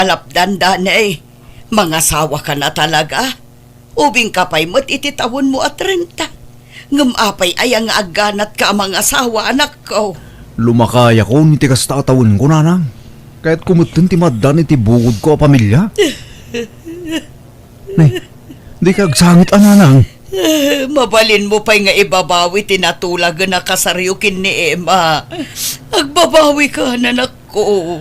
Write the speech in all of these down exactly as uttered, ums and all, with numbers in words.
alapdan, Danay. Mangasawaka na talaga. Ubingka pay met iti tawenmo a trenta. Ngem apay aya nga agganatka a mangasawa, anakko? Lumakayakon iti kasta a tawenko, nanang. Kayatko metten ti maaddan iti bukodko a pamilia. Nay, dika agsangit a, nanang. Eh, mabalinmo pay nga ibabawi ti natulagen a kasaryo ken ni Emma. Agbabawika, anakko.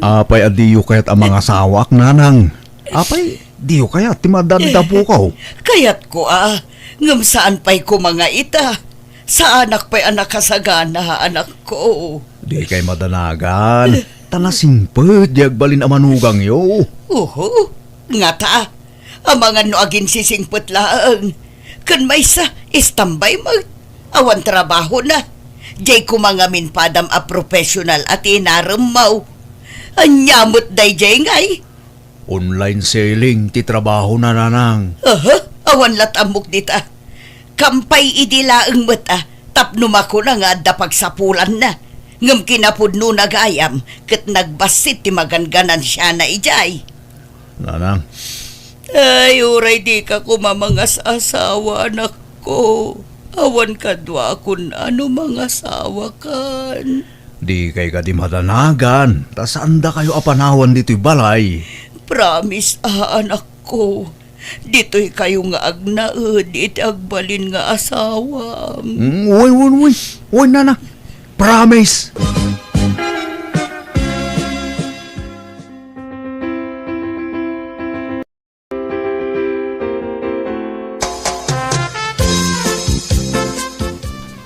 Apay a diyo kayat a mangasawaak, nanang? Apay, diyo kayat ti maaddan iti apuko? Kayatko a, ngem saan pay koma nga ita. Saanak pay a nakasagana, anakko. Dikay madanagan. Ta nasingpet di agbalin a manugangyo. Uho, ngata, amangan no aginsisingpet laeng. Ken maysa, istambay met. Awan trabahona. Diay koma ngamin padam a professional a tinaremmaw. Ania met daydiay ngay? Online selling ti trabahona, nanang. Aha, awan lat ammok dita. Kampay idi laeng met a, tapno makuna nga adda pagsapulanna. Ngem kinapudnona gayam, ket nagbassit ti maganganansiana idiay. Nanang. Ay, uray dika koma mangas-asawa, anakko. Awan kaduakon a no mangasawakan. Dikay kadi madanagan, ta saandakayo a panawan ditoy balay. Promise a, anakko. Ditoykayo nga agnaed iti agbalin nga asawam. Mm, wen, wen, wen. Wen, nana. Promise.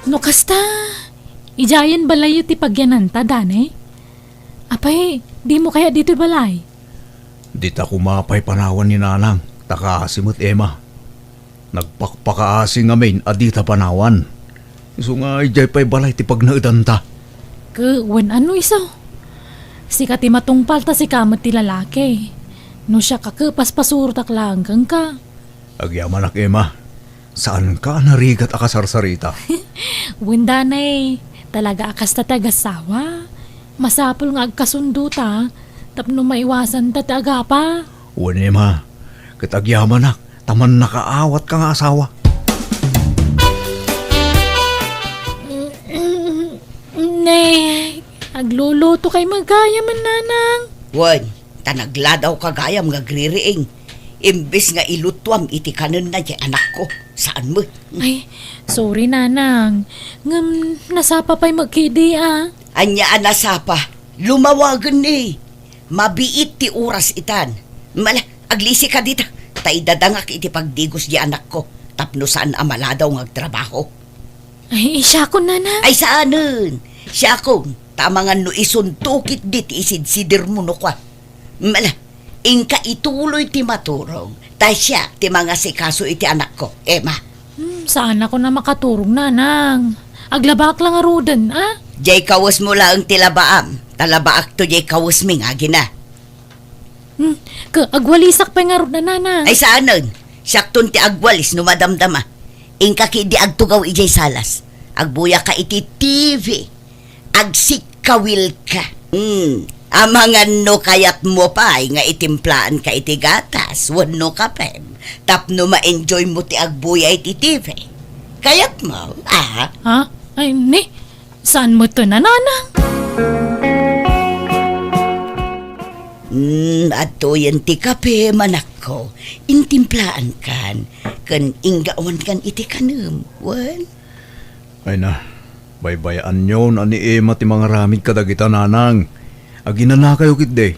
No kasta, idiayen balayyo ti pagyananta, Danay? Apay, dimo kayat ditoy balay? Dita koma pay panawan ni Nanang, ta kaasi met, Emma. Nagpakpakaasi ngamin a dita panawan. Isu nga idiay pay balay ti pagnaedanta. Ke, wen, ano isu? Sika ti matungpal ta sika met ti lalaki. No siak a, ke, paspasurotak laeng kenka. Agyamanak, Emma. Saanka a narigat a kasarsarita? Wen, Danay, talaga a kasta ti agassawa. Masapul nga agkasundo ta, tapno maiwasan ta ti agapa. Wen, Emma, ket agyamanak ta mannakaawatka nga asawa. Ne, agluluto kay magayam, Nanang. Wen, ta nagladawka gayam nga agririing. Imbes nga ilutuam iti kanenna diay anakko, saan met. Ay, sorry, Nanang. Ngem nasapa pay met ketdi a. Ania a nasapa? Lumawagen ni. Mabiit ti oras itan. Mala, aglisika dita. Ta idadangak iti pagdigos diay anakko tapno saan a maladaw nga agtrabaho. Ay, siakon, Nanang. Ay, saanen. Siakon, ta amangan no isunto ketdi ti isidsidirmo no kua. Mala, inka ituloy ti maturog, ta siak ti mangasikaso iti anakko, Emma. Hmm, saanakon a makaturog, Nanang. Aglabaak la ngaruden, a? Diay kawesmo laeng ti labaam, ta labaakto diay kawesmi nga agina. Hmm, ke, agwalisak pay ngarud, Nanang. Ay, saanen. Siakton ti agwalis no madamdama. Inka ketdi agtugaw idiay salas. Agbuyaka iti T V. Agsikkawilka. Hmm, amangan no kayatmo pay nga itimplaanka iti gatas wenno kapem tapno ma-enjoymo ti agbuya iti T V. Kayatmo, a? Ha? Ay, ni, saan met a, Nanang? Hmm, adtoyen ti kapem, anakko. Intimplaankan, ken inggawankan iti kanem, wen? Ay na, baybay-anyon a ni Emma ti mangaramid kadagita, Nanang. Aginanakayo ketdi.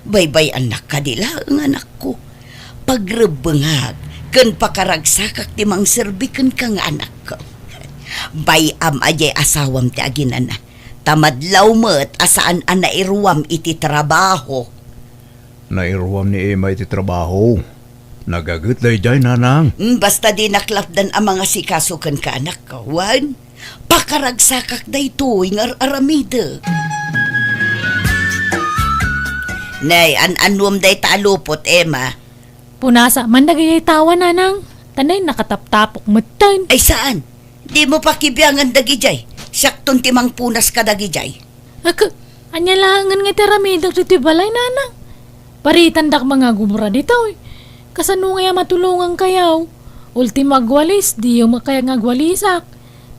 Baybay-annak kadi laeng, anakko. Pagrebbengak ken pakaragsakak ti mangserbi kenka nga anakko. Bay-am a diay asawam ti aginana, ta madlaw met a saan a nairuam iti trabaho. Nairuam ni Emma iti trabaho. Nagaget daydiay, Nanang. Mm, basta dinak lapdan a mangasikaso kenka, anakko. Wen, pakaragsakak daytoy nga ar-aramidek. Nay, an-annuam dayta a lupot, Emma. Punasa man dagiti tawa, Nanang. Ta nay, nakataptapok metten. Ay, saan? Dimo pakibiangan dagidiay. Siakton ti mangpunas kadagidiay. Ak-, ania laengen nga ti aramidek ditoy balay, Nanang? Paritandak mangagubra ditoy. Kasano ngay a matulongankayo? Ultimo agwalis, diyo met kayat nga agwalisak.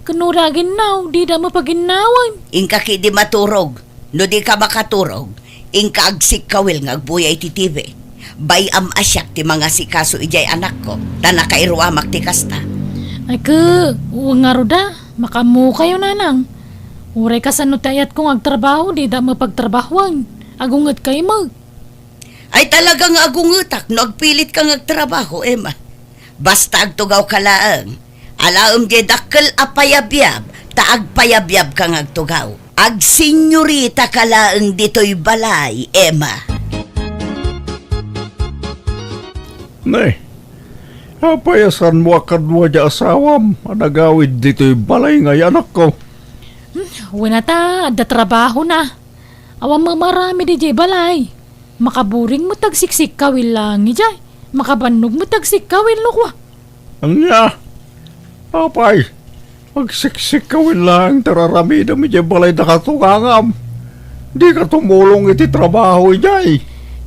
Ken no aginnaw, dida met paginnawen. Inka ketdi maturog. No dika makaturog, inka agsikkawil nga agbuya iti T V. Bay-am a siak ti mangasikaso idiay anakko, ta nakairuamak ti kasta. Ay, ke, wen ngarud a, makaammokayo, nanang. Uray kasano ti ayatko nga agtrabaho, dida met pagtrabahoen. Agungetkay met. Ay, talaga nga agungetak no agpilitka nga agtrabaho, Emma. Basta agtugawka laeng. Alaem diay dakkel a payabyab, ta agpayabyabka nga agtugaw. Agsenyoritaka laeng ditoy balay, Emma. Ne, apay a saanmo a kadua diay asawam a nagawid ditoy balay nga ay anakko? Hmm, wen a ta, adda trabahona. Awan met maaramid idiay balay. Makaburing met agsiksikkawil laeng idiay. Makabannog met agsikkawil no kua. Ania? Apay, agsiksikkawil laeng ti ar-aramidem idiay balay da katugangam. Dika tumulong iti trabaho idiay.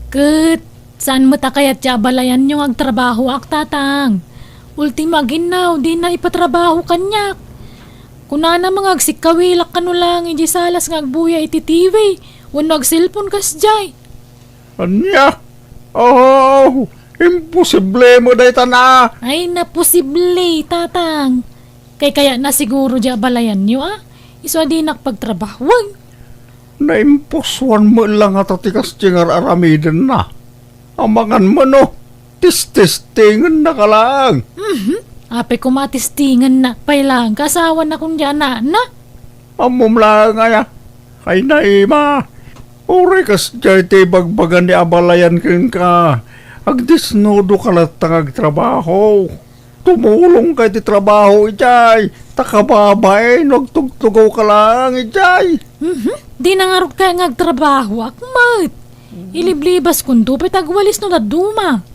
Ket saan met a kayat ti abalayanyo nga agtrabahoak, tatang. Ultimo aginnaw, dina ipatrabaho kaniak. Kunana met nga agsikkawilak kano laeng idiay salas nga agbuya iti T V wenno agselpon kasdiay. Ania? Oh, imposible met dayta na. Ay, naposible, tatang. Kaykayatna siguro diay abalayanyo, a? Isu a dinak pagtrabahoen. Naimposuan met la ngata ti kasdiay nga ar-aramidenna. Amangan met no, testestengennaka laeng. Mhm. Apay koma a testengennak pay laeng ket asawanakon diay anakna? Ammom laeng aya? Ay, Naima, uray kasdiay ti ibagbaga ni abalayan kenka, agdesnudoka latta nga agtrabaho. Tumulongka iti trabaho idiay, ta kababain no agtugtugawka laeng idiay. Mhm. Dina ngarud kayat nga agtrabahoak met. Iliblibaskonto pay ta agwalis no dadduma.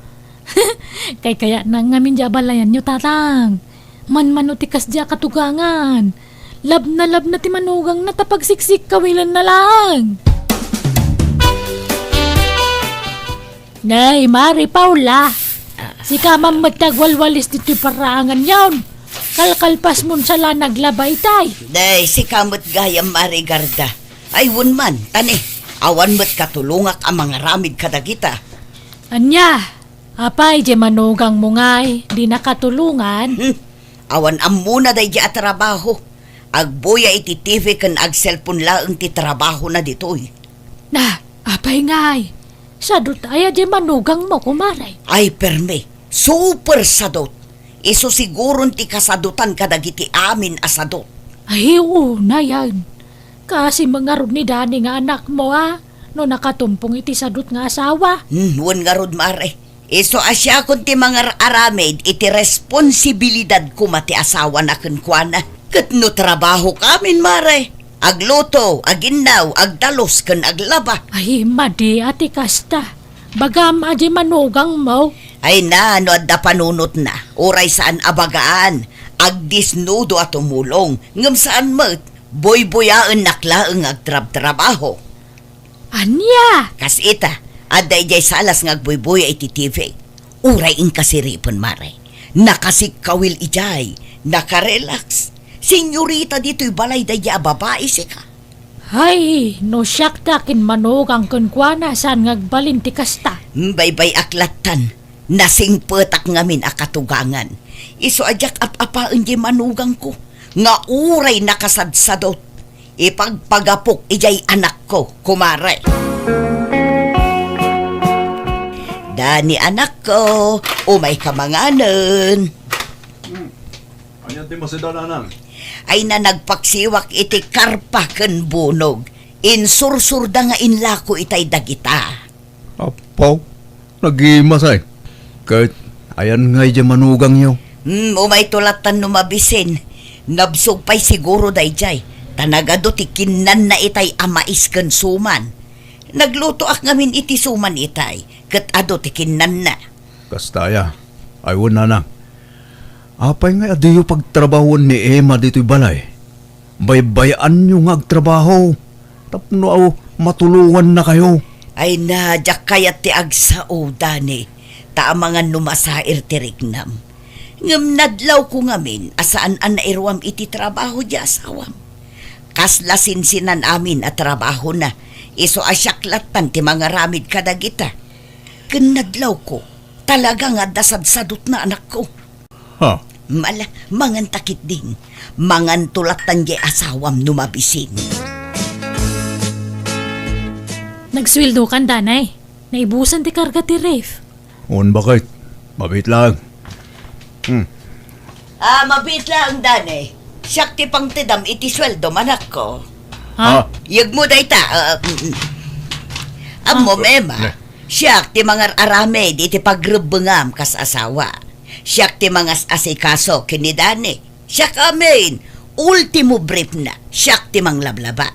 Kaykayatna ngamin diay abalayanyo, tatang. Manmano ti kasdiay a katugangan. Labnalabna ti manugangna ta pagsiksikkawilna laeng. Nay, Mari Paula, sika man met ti agwalwalis ditoy paraanganyon. Kalkalpasmon sala nga aglaba itay. Nay, sika met gayam, Mari Garda. Ay, wen man, ta ne, awan met katulongak a mangaramid kadagita. Ania? Apay, diay manugangmo ngay, dina katulongan? Hmm. Awan ammona daydiay a trabaho. Agbuya iti T V ken agselpon laeng ti trabahona ditoy. Na, apay ngay? Sadot aya diay manugangmo, kumare? Ay, permi. Super sadot. Isu siguron ti kasadotan kadagiti amin a sadot. Ay, unay, a. Kaasi met ngarud ni Dani nga anakmo, a, no nakatumpong iti sadot nga asawa. Hmm, wen ngarud, Mare. Isu a siakon ti mangar-aramid iti responsibilidad koma ti asawana kenkuana. Ket no trabahokamin, Mare, agluto, aginnaw, agdalus, ken aglaba. Ay, madi a ti kasta. Bagam a diay manugangmo. Ay na, no adda panunotna, uray saan a bagaan, agdesnudo a tumulong, ngem saan met, buybuyaennak laeng nga agtrabtrabaho. Ania? Kas ita, adda idiay salas nga agbuybuya iti T V. Uray inkasiripen, Mare. Nakasikkawil idiay, nakarelax. Senyorita ditoy balay daydiay a babai, sika. Hay, no siak ta ken manugang kenkuana, saan nga agbalin ti kasta? Baybay-ak lattan. Nasingpetak ngamin a katugangan. Isu a diak ap-apaen diay manugangko nga uray nakasadsadot. Ipagpagapok idiay anakko, kumare. Dani, anakko, umayka manganen. Hmm. Ania ti masida, nanang? Ay na, nagpaksiwak iti karpa ken bunog. Insursurda nga inlako itay dagita. Apo, nagimasay. Ket ayan ngay diay manugangyo? Hmm, umayto lattan no mabisin. Nabsog pay siguro daydiay, ta nagadu ti kinnanna itay a mais ken suman. Naglutoak ngamin iti suman itay, ket adu ti kinnanna. Kasta aya, ay wen, nanang. Apay ngay a diyo pagtrabahoen ni Emma ditoy balay? Baybay-anyo nga agtrabaho tapno matulongannakayo. Ay na, diak kayat ti agsao, Dani, ta amangan no masair ti riknam. Ngem nadlawko ngamin a saan a nairuam iti trabaho di asawam. Kasla sinsinan amin a trabahona, isu a siak lattan ti mangaramid kadagita. Ken nadlawko, talaga nga adda sadsadotna, anakko. Ha? Mala, manganta ketdin. Manganto lattan diay asawam no mabisin. Nagsueldokan, Danay. Naibusan ti karga ti ref. Wen, baket. Mabiit laeng. Hmm. Ah, mabiit laeng, Danay. Siak ti pangtedam iti sueldom, anakko. Ha? Ah. Yegmo dayta, ah, mm, mm. Ammo, ah, Mema, ne. Siak ti mangar-aramid iti pagrebbengam kas asawa. Siak ti mangas-asikaso ken ni Dani. Siak amin, ultimo briefna, siak ti manglablaba.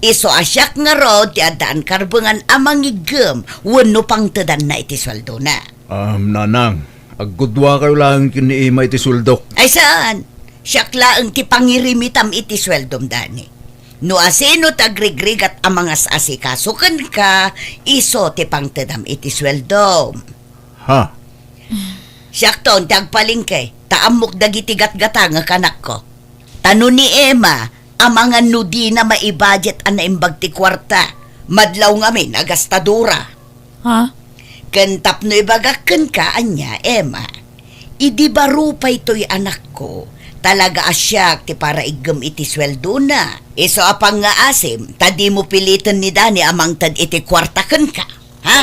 Isu a siak ngarud ti addaan karbengan a mangiggem wenno pangtedanna iti sueldona. Um, Nanang, aggudua kayo laeng ken ni Ima iti sueldok. Ay saan? Siak laeng ti pangirimitam iti sueldom, Dani. No asino ti agrigrigat a mangas-asikaso kenka, isu ti pangtedam iti sueldom. Ha? Siakton ti agpalengke, ta ammok dagiti gatgatangek, anakko. Ta no ni Emma, amangan no dina maibudget a naimbag ti kuarta, madlaw ngamin a gastadora. Ha? Ken tapno ibagak kenka, ania, Emma, idi baro pay toy, anakko, talaga a siak ti paraiggem iti sueldona. Isu a pangngaasim, ta dimo piliten ni Dani a mangted iti kuarta kenka. Ha?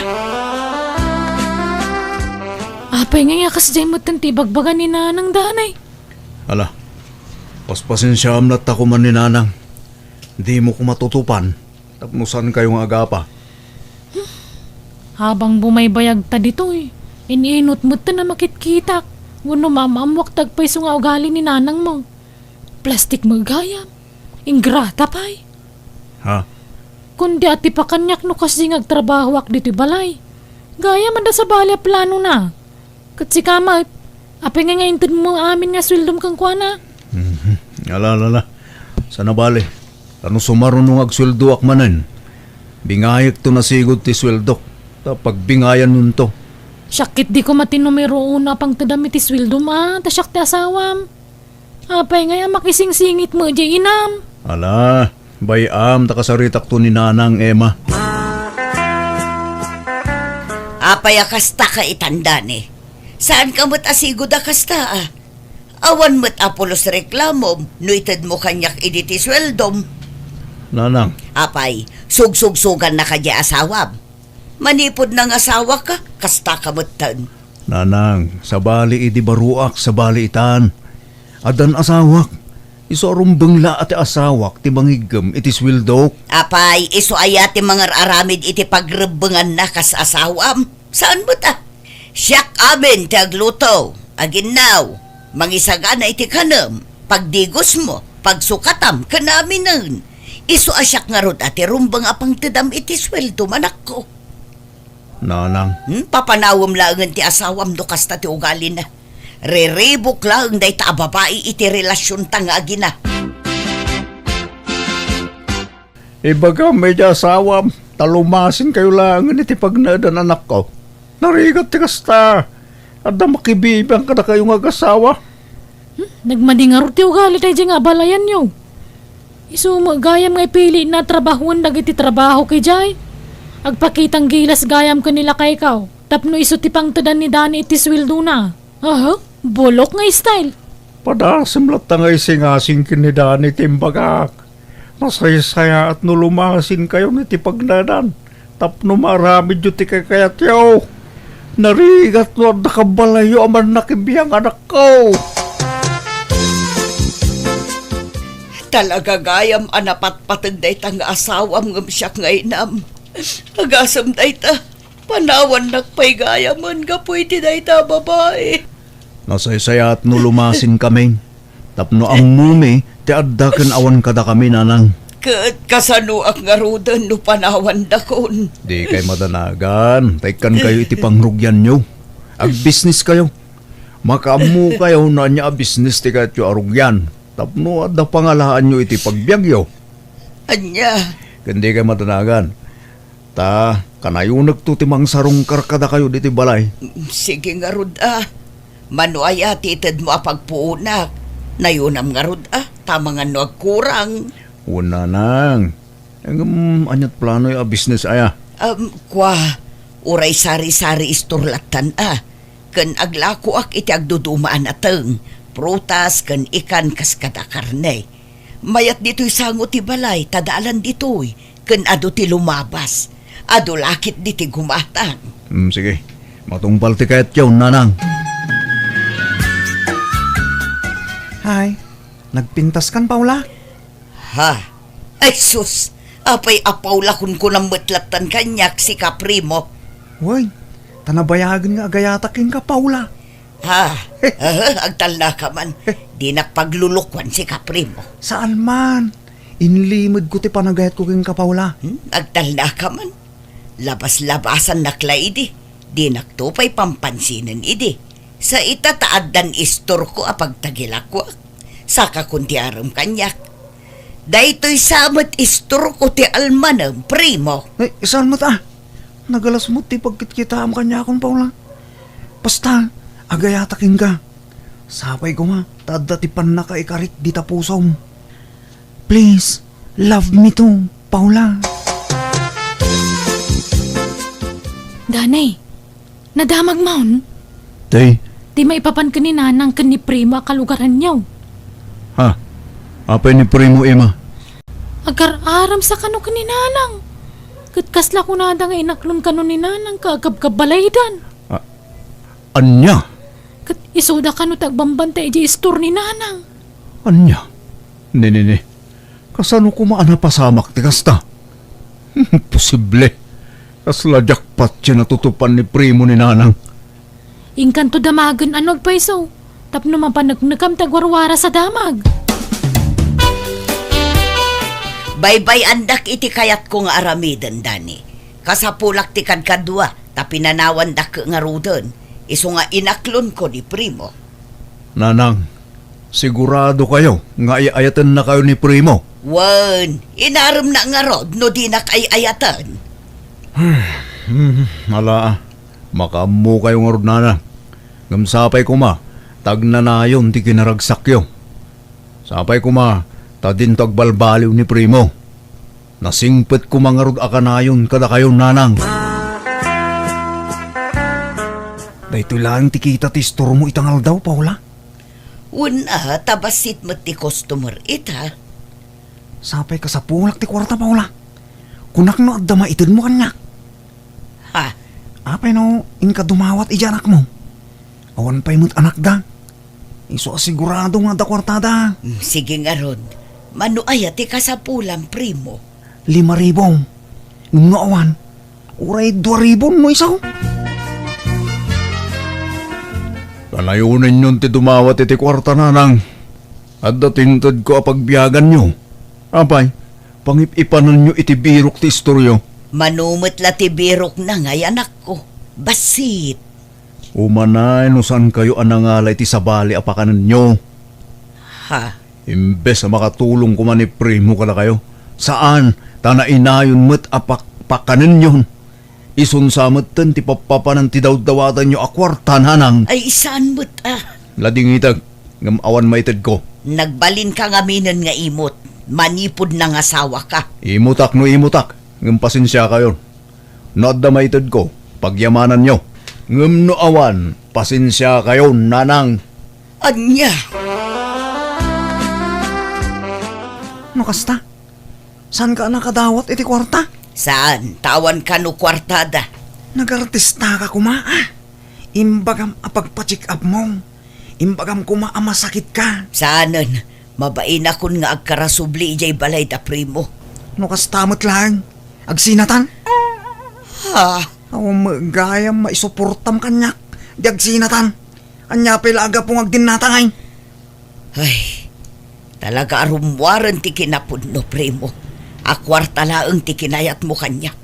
Apay ngay a kasdiay metten ti ibagbaga ni Nanang, Danay? Ala, paspasensiaam latta koma ni Nanang. Dimo koma tutupan tapno saankayo nga agapa. Habang bumaybayagta ditoy, in-inut metten a makitkitak wenno maam-ammoak ti agpayso nga ugali ni Nanangmo. Plastik met gayam. Ingrata pay. Ha? Kundi atipakanyak no kasdi nga agtrabahoak ditoy balay. Gayam adda sabali a planona. Ket sika met, apay ngay nga intedmo amin nga sueldom kenkuana? Mhm. Ala, ala, ala. Saan a bale. Ta no sumaruno nga agsueldoak manen, bingayekton a sigud ti sueldok. Ta pagbingayannonto. Siak ketdi koma ti numero uno a pangtedam iti sueldom a, ta siak ti asawam. Apay ngay a makisingsingit met diay inam? Ala, bay-am ta kasaritakto ni Nanang, Emma. Apay a kasta ka itan, Dani? Saanka met a sigud a kasta, a? Awan met a pulos reklamom no itedmo kaniak idi ti sueldom. Nanang. Apay, sugsugsugannaka diay asawam? Manipud nangasawaka, kastaka metten. Nanang, sabali idi baroak, sabali itan. Addan asawak. Isu a rumbeng la a ti asawak ti mangiggem iti sueldok. Apay, isu aya ti mangar-aramid iti pagrebbenganna kas asawam? Saan met a? Siak amin ti agluto, aginnaw, mangisagana iti kanem, pagdigosmo, pagsukatam, ken aminen. Isu a siak ngarud a ti rumbeng a pangtedam iti sueldom, anakko. Nanang. Hmm, papanawem laengen ti asawam no kasta ti ugalina. Riribuk laeng dayta a babai iti relasionta nga agina. Ibagam idiay asawam, ta lumasinkayo laengen iti pagnaedan, anakko. Narigat ti kasta. Adda makibibiang kadakayo nga agasawa. Hmm, nagmadi ngarud ti ugali daydiay nga abalayanyo. Isu met gayam nga ipilina a trabahoen dagiti trabaho idiay. Agpakitang gilas gayam ken ni lakaykaw tapno isu ti pangtedan ni Dani iti sueldona. Aha, bulok nga style. Padasem latta nga isingasing ken ni Dani ti imbagak. Nasaysayaat no lumasinkayon iti pagnaedan tapno maaramidyo ti kakayatyo. Narigat no adda kabalayyo a mannakibiang, anakko. Talaga gayam a napatpateg dayta nga asawam ngem siak nga inam. Agasem dayta, panawannak pay gayamen gapu iti dayta a babai. Nasaysayaat no lumasinkamin. Tapno ammomi ti adda ken awan kadakami, Nanang. Ket kasanoak ngaruden no panawandakon? Dikay madanagan, ta ikkankayo iti pangrugianyo. Agbisniskayo. Makaammokayo no ania a bisnis ti kayatyo a rugian, tapno adda pangalaanyo iti pagbiagyo. Ania? Ken dikay madanagan, ta Anayonekto ti mangsarungkar kadakayo ditoy balay. Sige ngarud a. Mano aya ti itedmo a pagpuonak? Nayonam ngarud a, ta mangan no agkurang. Wen, nanang. Ngem, ania't planoyo a business aya? Um, kua, uray sari-sari store lattan a. Ken aglakoak iti agduduma a nateng, prutas ken ikan kas kada karne. Mayat ditoy sango ti balay, ta daalan ditoy, ken adu ti lumabas. Adu la ketdi ti gumatang. Hmm, sige. Matungpal ti kayatyo, nanang. Hay, nagpintaskan, Paula? Ha? Ay sus! Apay a Paula kunkunam met lattan kaniak, sika, Primo? Wen, ta nabayagen nga agayatak kenka, Paula. Ha? Aha, agtalnaka man. Dinak paglulukuan, sika, Primo. Saan man. Inlimedko ti panagayatko kenka, Paula. Hmm? Agtalnaka man. Labas-labasannak la idi. Dinakto pay pampansinen idi. Sa ita ta addan istorko a pagtagilakuak. Saka kun ti arem kaniak. Daytoy sa met istorko ti almanem, Primo. Ay, saan met a? Nagalas met ti pagkitkitaam kaniakon, Paula. Basta, agayatak kenka. Sapay koma, ta adda ti pannakaikarik dita pusom. Please, love me too, Paula. Danay, nadamagmon? Tay? Ti maipapan ken ni Nanang ken ni Primo a kalugaranyo. Ha? Apay ni Primo, Ima? Agar-aramsa kano ken ni Nanang. Ket kasla kunada nga inaklon kano ni Nanang ka agkabkabalaydan. A-, ania? Ket isuda kano ti agbambantay idiay istor ni Nanang. Ania? Ni, ni, ni. Kasano koma a napasamak ti kasta? Imposible. Kasla jackpot ti natutupan ni Primo ni Nanang. Inkanto damagen a no agpayso, tapno mapaneknekam ti agwarwaras a damag. Baybay-andak iti kayatko nga aramiden, Dani. Kasapulak ti kadkadua, ta pinanawandak ngaruden, isu nga inaklonko ni Primo. Nanang, sigurado kayo nga ay-ayatennakayo ni Primo? Wen, inaremna ngarud no dinak ay-ayaten. Hmm, ala, makaammo kayo ngarud, Nanang. Ngem sapay koma, ta agnanayon ti kinaragsakyo. Sapay koma, ta dinto agbalbaliw ni Primo. Nasingpet koma ngarud a kanayon kadakayo, Nanang. Daytoy laeng ti kita ti istormo ita nga aldaw, Paula. Wen a, ta bassit met ti customer ita. Sapay kasapulak ti kuarta, Paula. Kunak no adda maitedmo kaniak. Ha? Apay no inka dumawat idiay anakmo? Awan pay met anakda. Isu a sigurado nga adda kuartada. Mm, sige ngarud. Mano aya ti kasapulam, Primo? Lima ribu. Ngem no awan, uray dua ribu no isu. Panayonenyon ti dumawat iti kuarta, Nanang. Adda ti intedko a pagbiaganyo. Apay, pangip-ipanenyo iti birok ti istoryo. Mano met la ti birokna ngay, anakko. Bassit. Umanay no saankayo a nangala iti sabali a pakanenyo. Ha? Imbes a makatulong koma ni Primo kadakayo, saan, ta nainayon met a pak-, pakanenyon. Isunsa metten ti pappapanan ti dawdawatanyo a kuarta, Nanang. Ay, saan met a. Ladingitek, ngem awan maitedko. Nagbalinka ngaminen nga imot, manipud nangasawaka. Imutak no imutak, ngem pasensiakayon. No adda maitedko, pagyamananyo. Ngem no awan, pasensiakayon, Nanang. Ania? No kasta, saanka a nakadawat iti kuarta? Saan, ta awan kano kuartada. Nagartistaka koma, a. Imbagam a pagpa-check-upmo. Imbagam koma a masakitka. Saanen, mabainakon nga agkarasubli idiay balay da Primo. No kasta met laeng, agsinatan? Ha? Awan met gayam maisuportam kaniak, di agsinatan. Ania pay la a gapu nga agdinnatangay? Ay, talaga a rummuaren ti kinapudno, Primo. A kuarta laeng ti kinayatmo kaniak.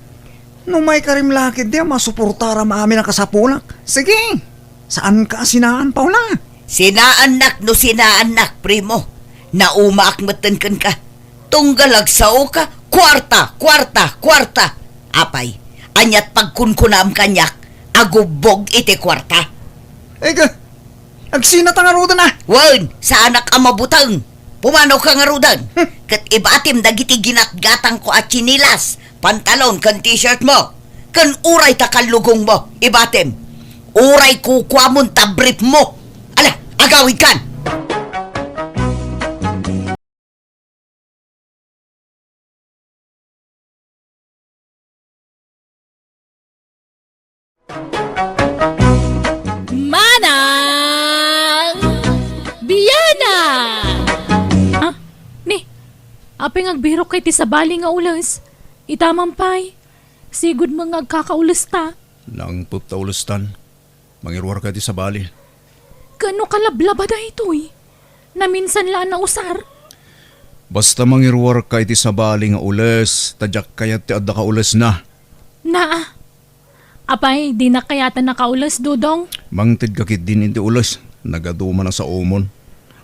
No maikarim la ketdi a masuportaram amin a kasapulak, sige, saanka a sinaan, Paula. Sinaannak no sinaannak, Primo. Naumaak metten kenka. Tunggal agsaoka, kuarta, kuarta, kuarta. Apay, Ania't pagkunkunam kaniak a gubbog iti kuarta? Ega, agsinata ngaruden a? Wen, saanak a mabuteng. Pumanawka ngaruden. Hmm. Ket ibatim dagiti ginatgatangko a tsinilas, pantalon, ken t-shirt mo. Ken uray ta kallugong mo, ibatim. Uray kukuamon ta brief mo. Ala, agawidkan! Manang Biana! Ah, ni, apay nga agbirok ka iti sabali nga ules? Ita man pay, sigud met nga agkakaulesta. Nangpet ta ulestan. Mangiruarka iti sabali. Ken no kalablaba daytoy, naminsan la a nausar. Basta mangiruarka iti sabali nga ules, ta diak kayat ti adda kaulesna. Naa. Apay, dinak kayaten a kaules, Dodong? Mangtedka ketdin iti ules. Nagadu man a saomon.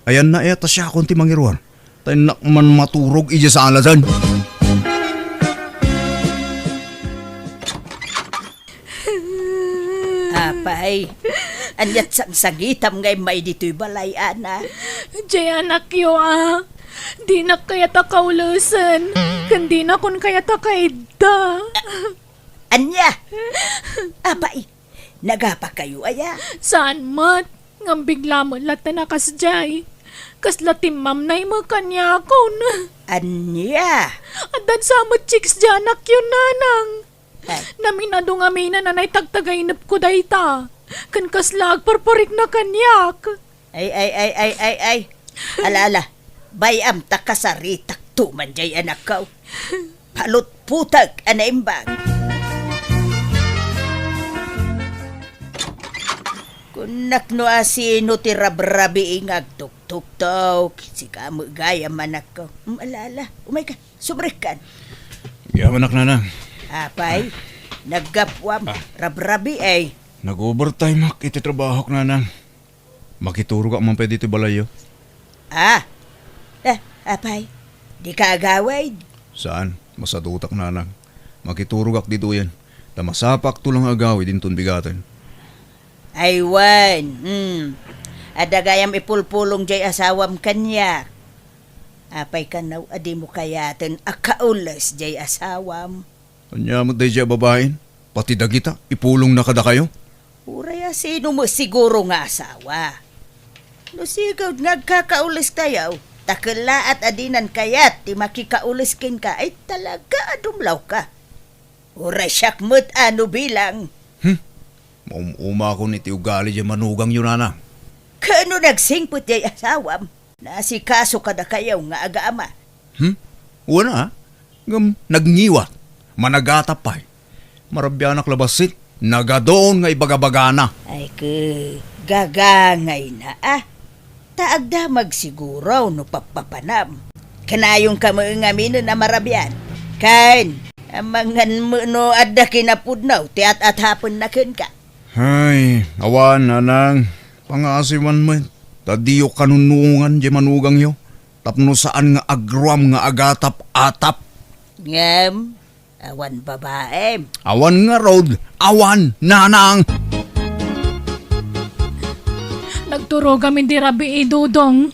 Ayanna aya ta siakon ti mangiruar. Ta innak man maturog idiay sala dyan. Apay, ania't sangsangitam nga immay ditoy balay, anak? Jay anakyo a, dinak kayat a kaulesen, ken dinakon kayat a kaidda. Ania? Apay, nagapakayo aya? Saan met, ngem bigla met latta a kasdiay. Kasla timmamnay met kaniakon. Ania? Addan sa met chicks diay anakyo, nanang. Ay. Naminadu ngamin a nanay tagtagainepko dayta. Ken kasla agparparikna kaniak. Ay, ay, ay, ay, ay, ay. Ala, ala. Bay-am ta kasaritakto man jay anakko. Palutputek a naimbag. Kunak no asino ti rabrabii nga agtuktuktok. Sika met gayam, anakko. Mm, ala, ala. Umayka. Sumrekkan. Yamanak, nanang. Apay, naggapuam. Ah. Rabrabii. Nag-overtime ak iti trabahok, nanang. Makiturogak man pay ditoy balayyo. Ah. Eh, apay, dika agawid? Saan, masadutak, nanang. Makiturogak ditoyen. Ta masapakto lang nga agawid inton bigaten. Ay wen, hmm. Adda gayam ipulpulong jay asawam kaniak. Apay kano a dimo kayaten a kaules jay asawam? Ania met daydiay a babaen? Pati dagita, ipulongna kadakayo? Uray a sino met siguro nga asawa. No sigud nga agkakaules tayo, ta kellaat a dinan kayat ti makikaules kenka, ay talaga a dumlawka. Uray siak met a no bilang. Hmm? Maum-umakon iti ugali diay manugangyo, nanang. Kano nagsingpet diay asawam? Naasikaso kadakayo nga aga-ama. Hmm? Wen a, ngem nagngiwat. Managatap pay. Marabianak la bassit. Nagadun nga ibagabagana. Ay, ke, gagangayna a. Ta agdamag siguro no pappapanam. Kanayonka met ngaminen a marabian. Ken, amangan met no adda kinapudno ti at-atapenna kenka. Ay, awan, nanang. Pangaasiwan met. Ta diyo kanunongan diay manugangyo. Tapno saan nga agruam nga agatap-atap. Ngem, awan babaem. Awan ngarud, awan, nanang. Nagturogam idi rabii, Dodong.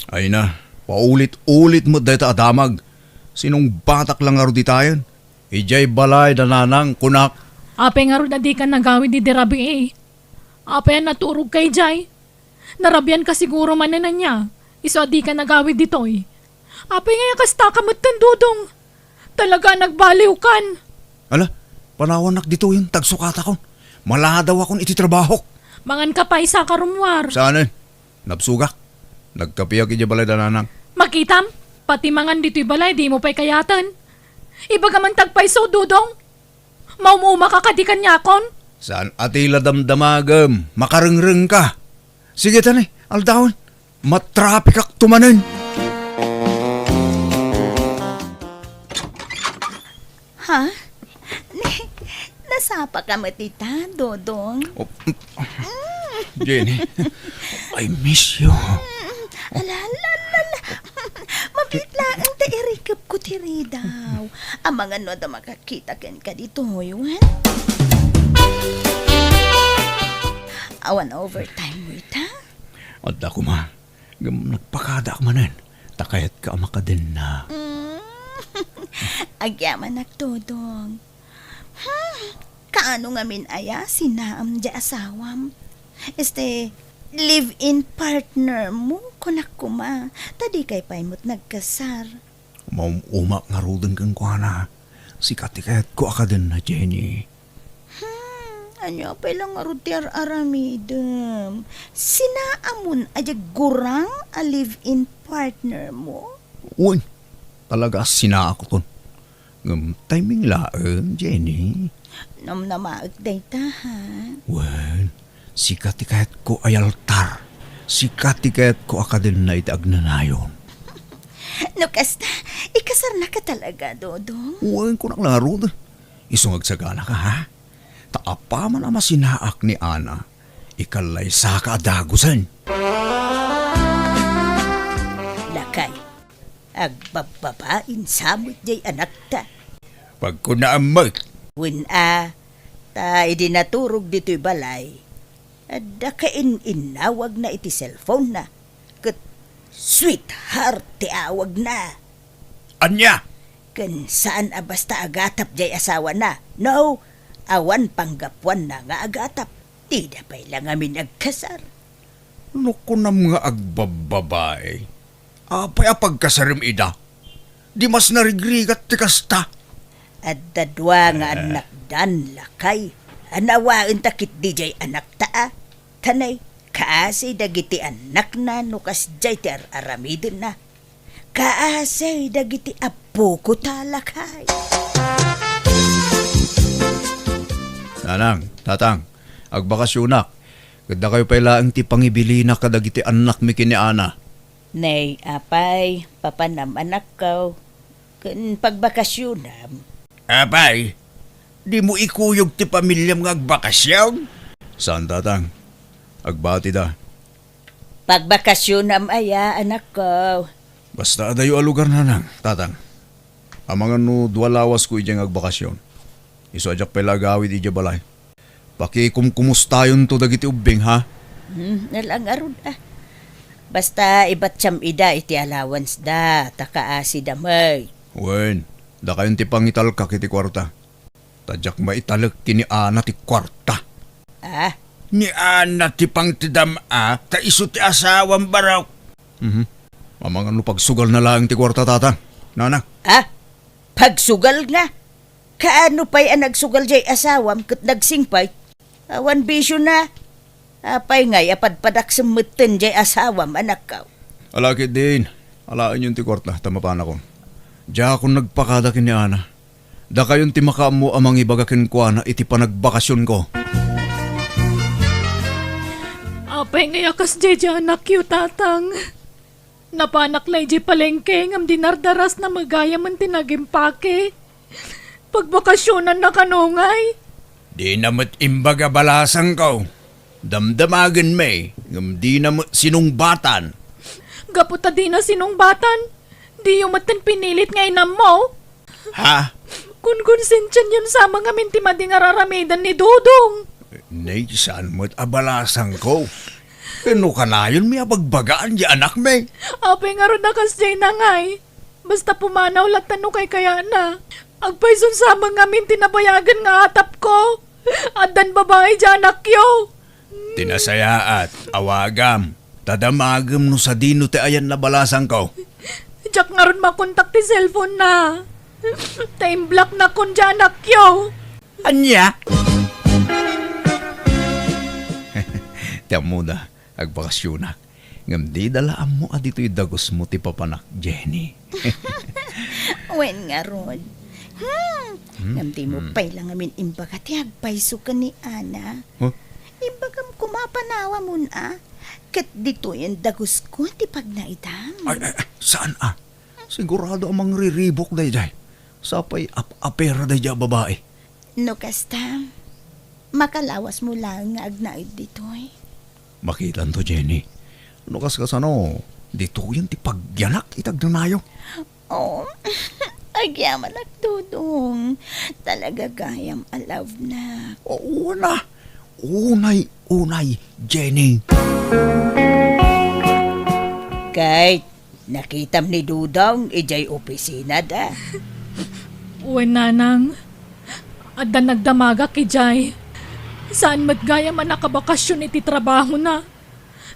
Ay na, paulit-ulit met dayta a damag. Sinungbatak la ngarud ditayen. Idiay balay da nanang, kunak. Apay ngarud a dika nagawid idi rabii? Apay a naturogka idiay? Narabianka siguro manen ania, isu a dika nagawid ditoy. Apay ngay a kastaka metten, Dodong? Talaga a nagbaliwkan. Ala, panawannak ditoyen ta agsukatakon. Maladawakon iti trabahok. Manganka pay, isaka rummuar. Saanen? Nabsogak. Nagkapiak idiay balay da nanang. Makitam, pati mangan ditoy balay, dimo pay kayaten. Ibagam man ta agpayso, Dodong. Maum-umaka kadi kaniakon? Saan a ti la damdamagem, makarengrengka. Sige tani, aldawen. Matrapikakto manen. Ha? Nasapaka met ita, Dodong? Oh, Jenny, I miss you. Ala, ala, ala, ala. Mabiit laeng ta irikepko ti ridaw. Am-, Amangan no adda makakita kenka ditoy, wen? Awan overtime mo ita? Adda koma. Ngem nagpakadaak manen, ta kayatka a makadenna. Mm. Agyamanak, Dodong. Hmm, kaano ngamin aya sinaam diay asawam? Este, live-in partner mo, kunak koma, ta dikay pay met nagkasar. Maum-umak ngaruden kenkuana. Sika ti kayatko a kadenna, Jenny. Hmm, ania pay la ngarud ti ar-aramidem? Sinaamon a diay gurang a live-in partner mo? Wen, talaga a sinaakton. Ngem timing laeng, Jenny. Namnamaek dayta, ha? Wen, sika ti kayatko a yaltar. Sika ti kayatko a kadenna iti agnanayon. No kasta, ikasarnaka talaga, Dodong? Wen, kunak la ngarud. Isu nga agsaganaka, ha? Ta apaman a masinaak ni Ana, ikalaysaka a dagusen. Lakay, agbabbabain sa met diay anakta. Pagkunaam met. Wen a, ta idi naturog ditoy balay, adda kain-innawagna iti cellphone-na, ket sweetheart ti awagna. Ania? Ken saan a basta agatap diay asawana. No, awan panggapuanna nga agatap. Dida pay la ngamin agkasar. No kunam nga agbabbabae, apay a pagkasarem ida? Di mas narigrigat ti kasta. Adda dua nga Eh. annakdan, lakay. Anawaenta ketdi diay anakta a. Tanay, kaasi dagiti annakna no kasdiay ti ar-aramidenna. Kaasi dagiti appoko ta, lakay. Nanang, tatang, agbakasionak. Ket dakayo pay laeng ti pangibilina kadagiti annakmi ken ni Ana. Nay, apay, papanam, anakko, ken pagbakasionam. Apay, dimo ikuyog ti pamiliam nga agbakasion? Saan, tatang. Agbatida. Pagbakasionam aya, anakko? Basta adayo a lugar, nanang, tatang. Amangan no dua lawasko idiay nga agbakasion. Isu a diak pay la agawid idiay balay. Pakikumkumustayonto dagiti ubbing, ha? Hmm, nala ngarud, ah. Basta ibatiam ida iti allowance da, ta kaasida met. Wen, dakayon ti pangitalkak iti kuarta. Ta diak maitalek ken ni Ana ti kuarta. Ah? Ni Ana ti pangtedam a, ta isu ti asawam, barok. Mhm. Amangan no pagsugalna laeng ti kuarta, tatang. Nanang. Ah? Pagsugalna? Kaano pay a nagsugal diay asawam ket nagsingpet? Awan bisiona. Apay ngay a padpadaksem metten diay asawam, anakko? Ala ketdin, alaenyon ti kuarta, ta mapanakon. Diakon nagpakada ken ni Ana. Dakayon ti makaammo a mangibaga kenkuana iti panagbakasionko. Apay ngay a kasdiay diay anakyo, tatang? Napanak la idiay palengke ngem dinardarasna met gayamen ti nagimpake. Pagbakasionanna kano ngay? Dina met imbaga balasangko. Damdamagenmi, ngem dina met sinungbatan. Gapu ta dina sinungbatan, diyo metten pinilit nga inammo? Ha? Konkonsensianyon sa met ngamin ti madi nga ar-aramiden ni Dodong. Nay, saan met a balasangko? Ken no kanayonmi a bagbagaan diay anakmi? Apay ngarud a kasdiay na ngay? Basta pumanaw latta no kaykayatna. Agpayson sa met ngamin ti nabayagen nga atapko. Addan babai diay anakyo. Ti nasayaat, awagam. Ta damagem no sadino ti ayanna balasangko. Diak ngarud makontak ti cellphone-na. Ta imblocknakon diay anakyo. Ania? Ti ammoda, agbakasionak. Ngem dida la ammo a ditoy dagusmo ti papanak, Jenny. Wen ngarud. Hmm. Hmm, Ngem dimo hmm. pay la ngamin imbaga ti agpayso ken ni Ana. Huh? Imbagam koma a panawamon a. Ket ditoyen dagusko ti pagnaedam. Ay, ay, ay, saan a? Sigurado a mangriribuk daydiay. Sapay ap-apera daydiay a babai. No kasta, makalawasmo laeng nga agnaed ditoy. Makitanto, Jenny. No kaskasano, ditoyen ti pagyanak iti agnanayon. Oh, Agyamanak, Dodong. Talaga gayam a love na. Una, unay-unay, Jenny. Kate, nakitam ni Dodong idiay opisina da? Wen, Nanang. Adda nagdamagak idiay. Saan met gayam a nakabakasyon iti trabahona.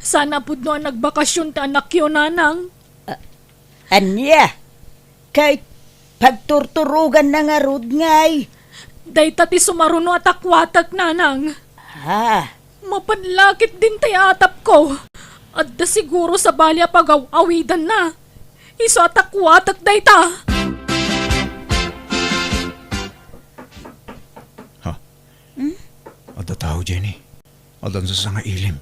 Saan a pudno a nagbakasyon ti anakyo, Nanang. Ania? Kate, pagturturoganna ngarud ngay? Dayta ti sumaruno a takuatek, Nanang. Ha? Mapanlakit din tay atapko. Adda siguro sabali a pagaw-awidanna. Isu a takuatek dayta. Ha? Hmm? Adda tao, Jenny. Addan sasangailim.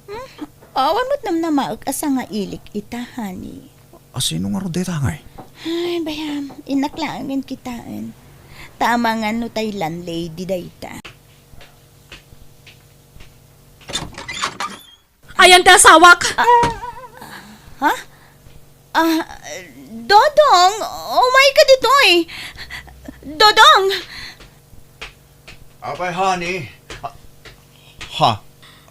Hmm? Awan met namnamaek a sangailik ita, honey. A sino ngarud dayta ngay? Ay, bayam, innak laengen kitaen. Ta amangan no tay landlady dayta. Ayan ti asawak. Ah, ha? Ah, Dodong, umay ka ditoy. Dodong! Apay, honey? Ah, ha?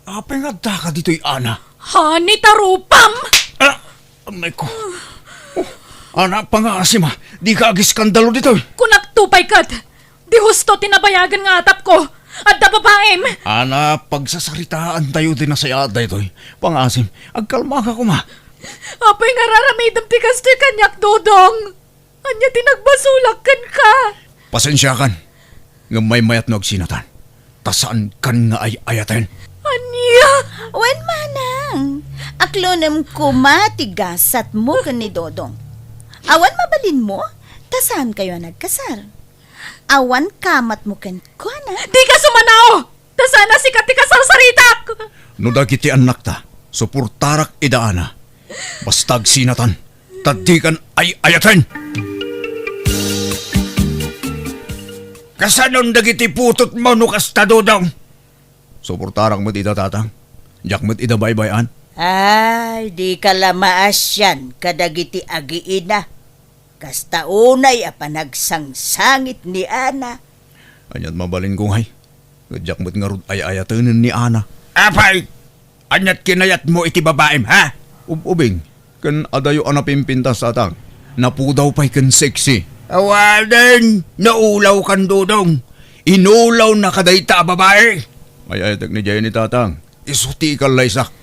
Apay nga adda ka ditoy, Ana? Honey, tarupam! Ah, amay ko. Oh, Ana, pangasim, ah. Di ka agiskandalo ditoy. Kunak to pay ket. Di husto ti nabayagan nga atapko. Adda babaim. Ana, pagsasaritaan tayo ti nasayaat daytoy. Pangasim, agkalma ka koma. Apay nga raramidem ti kastoy kaniak, Dodong? Ania ti nagbasolak kenka? Pasensiakan, ngem maymayat no agsinatan, ta saankan nga ay-ayaten. Ania? Wen, manang, aklonem koma ti gasatmo ken ni Dodong. Awan mabalinmo, ta saankayo a nagkasar. Awan kamatmo kenkuana. Dika sumanao! Ta saan a sika ti kasarsaritak! No dagiti annakta, suportarak ida, Ana. Basta agsinatan, ta dikan ay-ayaten! Kasanon dagiti putotmo no kasta, Dodong? Suportarak met ida, Tatang. Diak met ida baybay-an. Ay, dika la maasian kadagiti agiina. Kasta unay a panagsangsangit ni Ana. Aniat mabalinko ngay? Ket diak met ngarud ay-ayatenen ni Ana. Apay! Aniat kinayatmo iti babaim, ha? Ub-ubing, ken adayo a napimpintas, Tatang. Napudaw pay ken sexy. Awanen, naulawkan, Dodong. Inulawna kadayta a babai. Ay-ayatek ni Jenny, Tatang. Isu ti ikallaysak.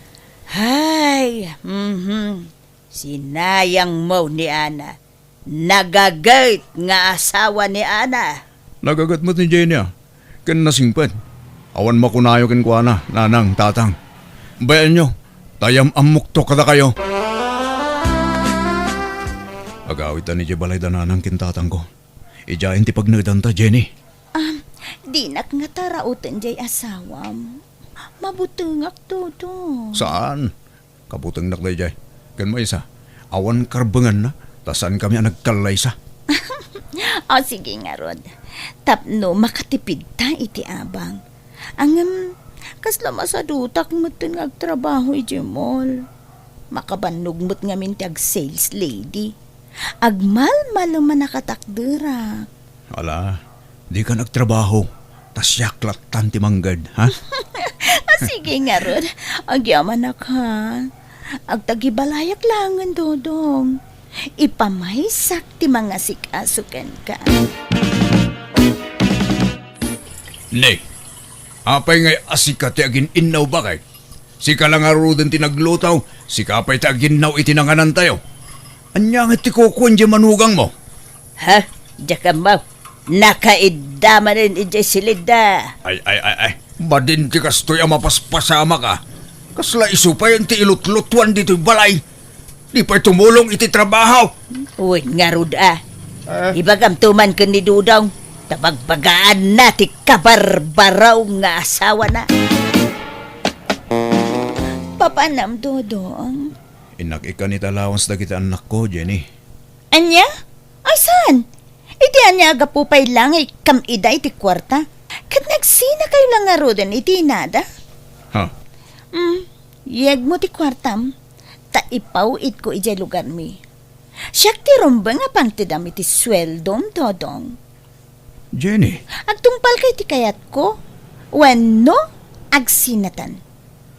Hay, mhm. Sinayangmo ni Ana. Nagaget nga asawa ni Ana. Nagaget met ni Jenny, a, ken nasingpet. Awan makunayo kenkuana, nanang, tatang. Bayaenyo, ta yam-ammokto kadakayo. Agawidtan idiay balayda nanang ken tatangko. Idiayen ti pagnaedanta, Jenny. Ah, dinak ngata rauten diay asawam. Mabutengak, Dodong. Saan? Kabutengnak daydiay. Ken maysa, awan karbenganna, ta saankami a nagkallaysa. O, sige ngarud. Tapno makatipidta iti abang. Ngem, kasla masadutak metten nga agtrabaho idiay mall. Makabannog met ngamin ti ag-sales lady. Agmalmalem a nakatakderak. Ala, dikan agtrabaho, ta siak lattan ti mangged, ha? Ah, sige ngarud. Agyamanak, ha? Agtagibalayak laengen, Dodong. Ipamaysak ti mangasikaso kenka. Ne, apay ngay a sika ti agin-innaw, bakay? Sika la ngaruden ti nagluto, sika pay ti aginnaw iti nanganantayo. Ania ngay ti kukuan diay manugangmo? Ha? Diak ammo. Nakaidda manen idiay silidda. Ay, ay, ay, ay. Madin ti kastoy a mapaspasamak, a. Kasla isu pay ti ilutlutuan ditoy balay. Di pay tumulong iti trabaho. Wen ngarud, a. Ah. Ibagamto man ken ni Dodong, ta bagbagaanna ti kabarbaraw nga asawana. Papanam, Dodong? Innak ikkan iti allowance dagiti annakko, Jenny. Ania? Ay, saan? Iti ania a gapu pay la nga ikkam ida iti kuarta? Ket nagsinakayo la ngaruden iti inada? Ha? Mm, yegmo ti kuartam, ta ipaw-itko idiay lugarmi. Siak ti rumbeng a pangtedam iti sueldom, Dodong. Jenny. Agtungpalka iti kayatko, wenno agsinatan.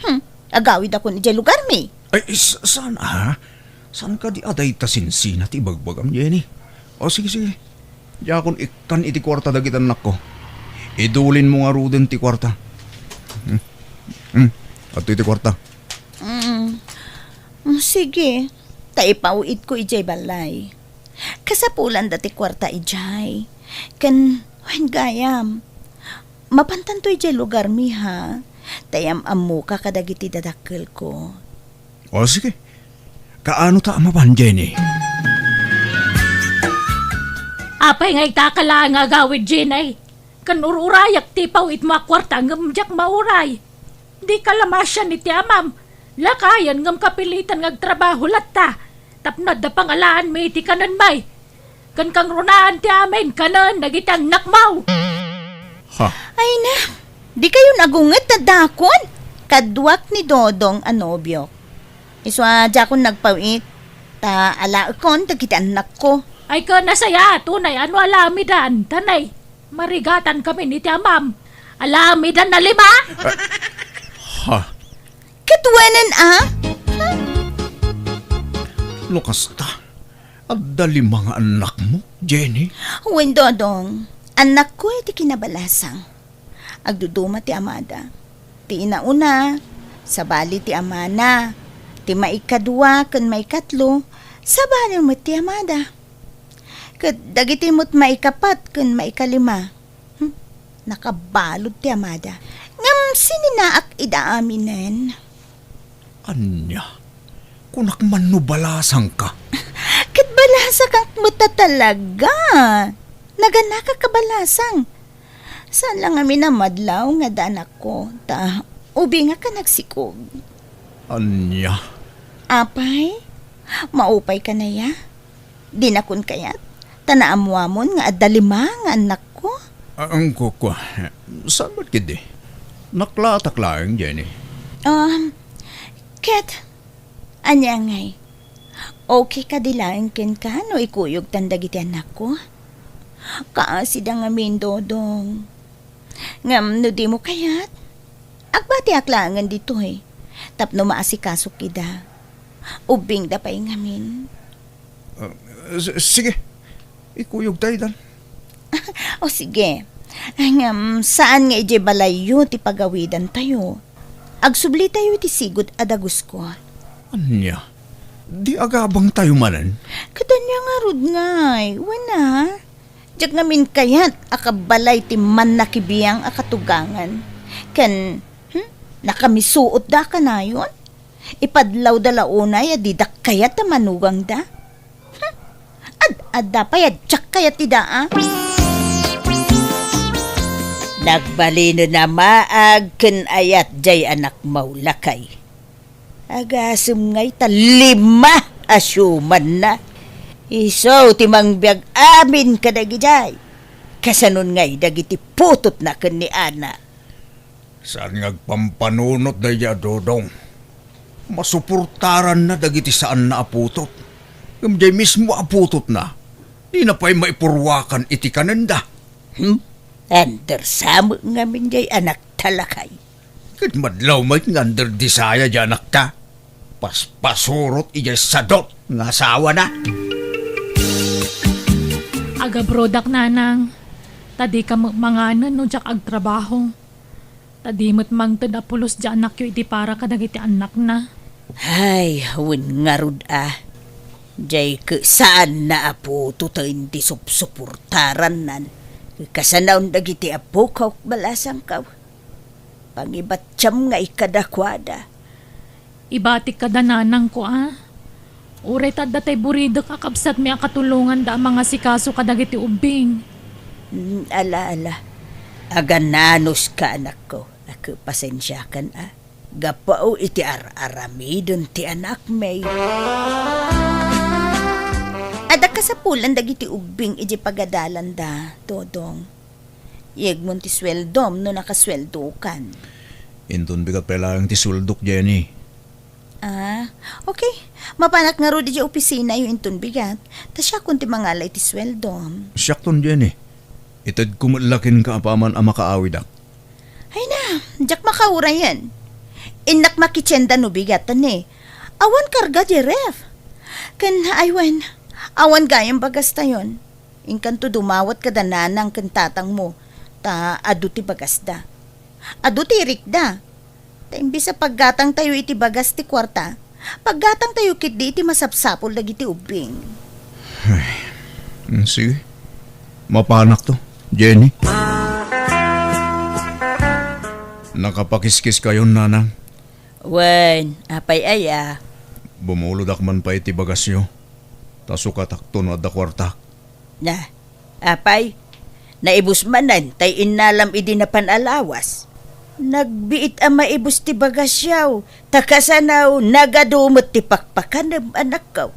Hmm, agawidakon idiay lugarmi. Ay, sa-, saan, a? Saan kadi a dayta sinsina ti ibagbagam, Jenny? O, sige, sige. Diakon ikkan iti kuarta dagiti annakko. Idulinmo ngaruden ti kuarta. Hmm. Hmm. Adto iti kuarta. Mm. Mm, sige. Ta ipaw-idko idiay balay. Kasapulanda ti kuarta idiay. Ken, wen gayam, mapantanto idiay lugarmi, ha? Ta am-ammoka kadagiti dadakkelko. O, sige. Kaano ta a mapan, Jenny? Apay nga itaka laeng nga agawid, Jenny? Ken ur-urayak ti ipaw-itmo a kuarta ngem diak mauray. Dika la masian iti amam. Lakayen ngem kapilitan nga agtrabaho latta. Tapno adda pangalaanmi iti kanenmi. Ken kangrunaan ti amin kanen dagiti annakmo. Ha? Ay na, dikayon agunget ta dakon. Kaduak ni Dodong a nobiok. Isu a diakon nagpaw-it, ta alaekon dagiti annakko. Ay, ken nasayaat unay a no alamidan, ta nay, marigatan kamin iti amam. Alamidan a lima? Ha? Ket wenen a? No kasta, adda lima nga annakmo, Jenny? Wen, Dodong, annakko iti kinabalasang. Agduduma ti amada. Ti inauna, sabali ti amana. Ti maikadua ken maikatlo, sabali met ti amada. Ket dagiti met maikapat ken maikalima, hmm, nakabalud ti amada. Ngem sininaak ida aminen. Ania? Kunak man no balasangka? Ket balasakak met a talaga. Naganakak a balasang. Saan la ngamin a madlaw nga adda anakko, ta ubingak a nagsikog. Ania? Apay, maupay ka naya? Dinakon kayat, ta naammoamon nga adda lima nga annakko. Ah, ang kukua. Saan met ketdi? Naklatak laeng, Jenny. Um, ket, ania ngay? Okay kadi laeng kenka no ikuyogtan dagiti annakko? Kaasida ngamin, Dodong. Ngem no dimo kayat, agbatiak laengen ditoy tapno maasikasok ida. Ubbingda pay ngamin. Ah, s-, sige. Ikuyogta idan. O sige. Ngem saan nga idiay balayyo ti pagawidantayo. Agsublitayo iti sigud a dagusko. Ania? Di agabangtayo manen? Ket ania ngarud ngay? Wen a? Diak ngamin kayat a kabalay ti mannakibiang a katugangan. Ken, hmm, nakamisuotda a kanayon? Ipadlawda la unay a didak kayat a manugangda? Hmm, ad-adda pay a diak kayat ti daa? Nagbalinen a maag ken ayat jay anakmo, lakay. Agasem ngay ta lima a siumanna. Isu ti mangbiag amin kadagijay. Kasanon ngay dagiti putotna ken ni Ana? Saan nga agpampanunot daydiay a Dodong? Masuportaranna dagiti saanna a putot. Ngem jay mismo a putotna, dina pay maipurwakan iti kanenda. Hmm? Under sa met ngamin jay anakta, lakay. Ket madlaw met nga under desire jay anakta. Paspasurot idiay sadot nga asawana. Agabrodak, nanang, ta dika met manganen no diak agtrabaho. Ta di met mangted a pulos jay anakyo iti para kadagiti annakna. Ay, wen ngarud a. Jay ket saanna a putoten ti supsuportarannan. Kasanaon dagiti apok, balasangko. Pangibattiam ngay kadakuada. Ibatik kada nanangko a. Uray ta adda tay buridek a kabsatmi a katulonganda a mangasikaso kadagiti ubbing. Mm, ala, ala. Agananuska, anakko. Ak, pasensiakan a. Gapu iti ar-aramiden ti anakmi. Adda kasapulan dagiti ubbing iti pagadalanda, Dodong. Yegmon ti sueldom no nakasueldokan. Inton bigat pay laeng ti sueldok, Jenny. Ah, okay. Mapanak ngarud idiay opisinayo inton bigat, ta siakon ti mangala iti sueldom. Siakton, Jenny. Itedko met la kenka apaman a makaawidak. Ay na, diak makaurayen. Innak makitienda no bigat, ta ne, awan karga diay ref. Ken, ay wen, awan gayam bagastayon. Inkanto dumawat kada nanang ken tatangmo, ta adu ti bagasda. Adu ti irikda. Ta imbes a paggatangtayo iti bagas ti kuarta, paggatangtayo ketdi iti masapsapul dagiti ubbing. Ay, mm, sige. Mapanakto, Jenny. Nakapakiskiskayon, nanang. Wen, apay aya? Bumulodak man pay iti bagasyo. Ta sukatakto no adda kuartak. Na, apay, naibus manen tay innalam idi napan a lawas. Nagbiit a maibus ti bagasyaw, ta kasano nagadu met ti pakpakanem, anakko.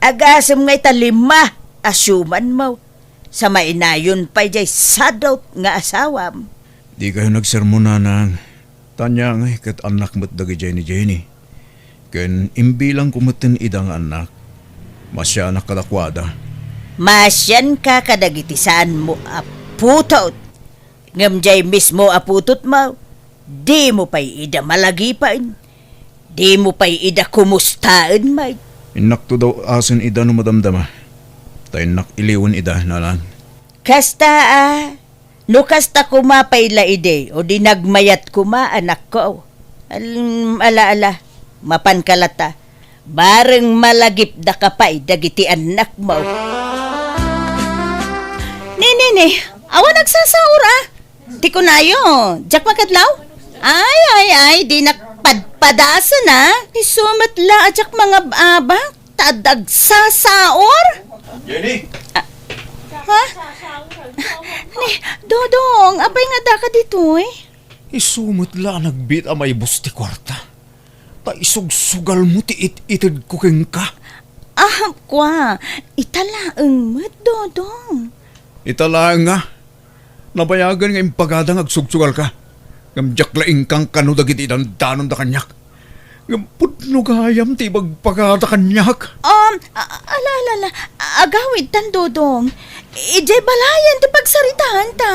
Agasem ngay ta lima a siumanmo, sa mainayon pay jay sadot nga asawam. Dikayo nagsermon, nanang. Tanya ngay ket annak met dagijay ni Jenny. Ken imbilangko metten ida nga annak. Masianak kadakuada. Masianka kadagiti saanmo a putot. Ngem jay mismo a putotmo, dimo pay ida malagipen. Dimo pay ida kumustaen met. Innakto daw asen ida no madamdama. Ta innak iliwen ida, nanang. Kasta a, no kasta koma pay la idi, o di nagmayat koma, anakko. Al-, ala, ala, mapanka latta. Bareng malagipdaka pay dagiti annakmo. Ni, ni, ni, awan agsasaor, a. Ti kunayo, diak makadlaw? Ay, ay, ay, dinak padpadasen, a. Isu met la a diak mangab-abak. Ta adda agsasaor? Jenny! Ah, ha? Ni, Dodong, apay nga addaka ditoy? Isu met la a nagbiit a maibus ti kuarta. Ta isugsugalmo ti it-itedko kenka. Ah, kua, ita laeng met, Dodong. Ita laeng nga. Nabayagen nga impagada nga agsugsugalka. Ngem diak la inkankano dagiti dandanonda kaniak. Ngem pudno gayam ti ibagbaga kaniak. Um, a-, ala, ala, ala. Agawidtan, Dodong. Idiay balayen ti pagsaritaanta.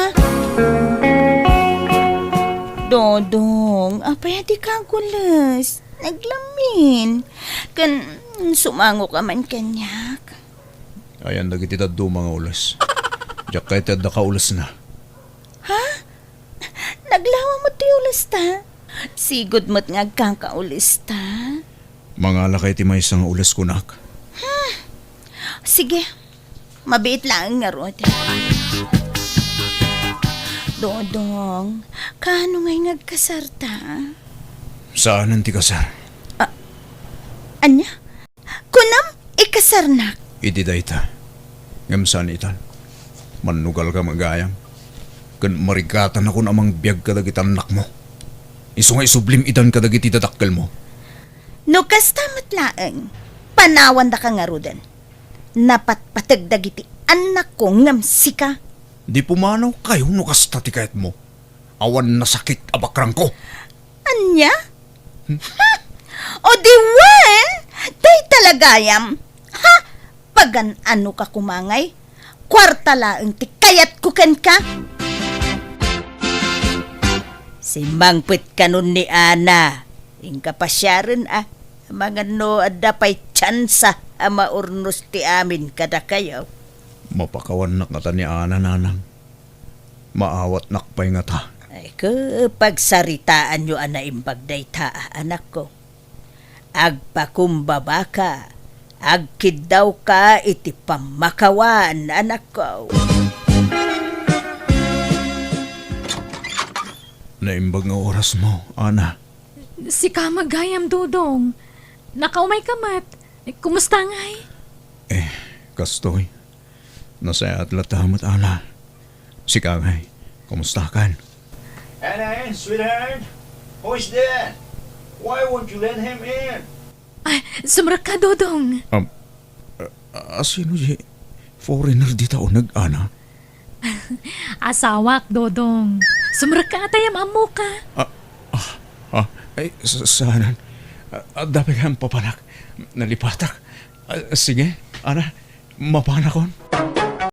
Dodong, apay a dika agules? Naglamin. Ken sumangoka man kaniak. Ayan dagiti dadduma nga ules. Diak kayat ti adda kaulesna. Ha? Naglawa met ti ulesta? Sigud met nga agkakaulesta? Mangalaka iti maysa nga ules kunak. Hmm. Sige. Mabiit laeng ngarud. Dodong, kaano ngay nga agkasarta? Saanen ti kasar. Ah, ania? Kunam, ikasarnak. Idi dayta. Ngem saan itan. Mannugalka met gayam. Ken marigatanakon a mangbiag kadagiti annakmo. Isu nga isublim itan kadagiti dadakkelmo. No kasta met laeng, panawandaka ngaruden. Napatpateg dagiti annakko ngem sika. Di pumanawkayo no kasta ti kayatmo. Awan nasakit a bakrangko. Ania? Hmm? Ha! O di wen, dayta la gayam. Ha! Pagan-anoka koma ngay? Kuarta laeng ti kayatko kenka. Simmangpet kanon ni Ana. Inka pasiaren a, amangan no adda pay tsansa a maurnos ti amin kadakayo. Mapakawannak ngata ni Ana, nanang. Maawatnak pay ngata. Ay, ke, pagsaritaanyo a naimbag dayta, anakko. Agpakumbabaka, agkiddawka iti pammakawan, anakko. Naimbag nga orasmo, Ana. Sika met gayam, Dodong. Nakaumayka met. Kumusta ngay? Eh, kastoy. Nasayaat latta met, Ana. Sika ngay, kumustakan? Ana, sweetheart, who is there? Why won't you let him in? Ay, sumrekka, Dodong. Um, a, a, sino di foreigner dita uneg, Ana? Asawak, Dodong. Sumrekka ta yam-ammoka. Ah, ah, ah, ay, sa-, saanen. Ah, adda pay kayam papanak? Nalipatak. Ah, sige, ana, mapanakon.